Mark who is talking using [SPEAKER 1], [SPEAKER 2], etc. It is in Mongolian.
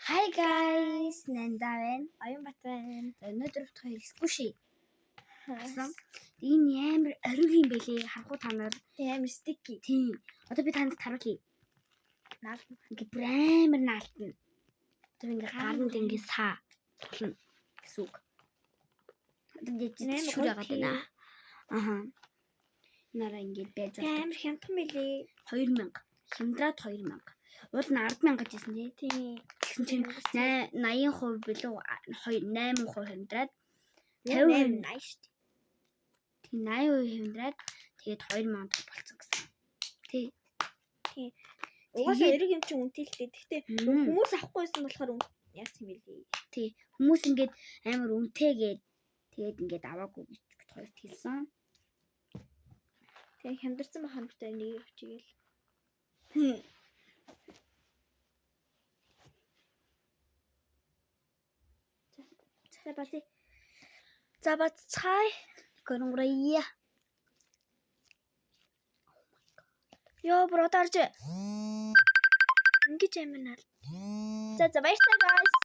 [SPEAKER 1] Hi guys, Нанда байна.
[SPEAKER 2] Оюун бат байна.
[SPEAKER 1] За, өнөөдөр бид хоёр squishy авсан. Энэ амар ориг юм бэлээ. Харах уу та нар?
[SPEAKER 2] Тийм, амар sticky.
[SPEAKER 1] Тийм. Одоо би танд таруулъя.
[SPEAKER 2] Наал.
[SPEAKER 1] Ингээ бүр амар наалтна. Одоо ингээ гаранд ингээ саа тулна гэсэн үг. Одоо ингээ
[SPEAKER 2] Амар
[SPEAKER 1] шүр
[SPEAKER 2] гоё
[SPEAKER 1] яагаад байна. Аха. Нараа ингээ байж
[SPEAKER 2] Тийм,
[SPEAKER 1] болдог.
[SPEAKER 2] амар хямдхан байлээ.
[SPEAKER 1] 2000. Хямдраад 2000. Уул нь 100000 гэж хэлсэн тий.
[SPEAKER 2] Тийм.
[SPEAKER 1] Тэгсэн чинь 80% билүү 8% хямдраад
[SPEAKER 2] 50
[SPEAKER 1] 50%
[SPEAKER 2] 80 шүү дээ.
[SPEAKER 1] Тийм, 80% хямдраад тэгээд 2000 төгрөг болцсон гэсэн. Тий.
[SPEAKER 2] Тийм. Угаасаа эрэг юм чинь үнэтэй л дээ. Гэхдээ хүмүүс авахгүйсэн болохоор яасан юм бэлээ.
[SPEAKER 1] Тий. Хүмүүс ингээд амар үнэтэй гээд тэгээд ингээд аваагүй гэж бид хоёрт хэлсэн.
[SPEAKER 2] Тэгээ хямдарсан бахан битээ нэг авчигээл. За баци. За баццай.
[SPEAKER 1] Гөрөнгөрөө.
[SPEAKER 2] Йоо, бро дарж. Ингэж амин наал. За за, баяртай guys.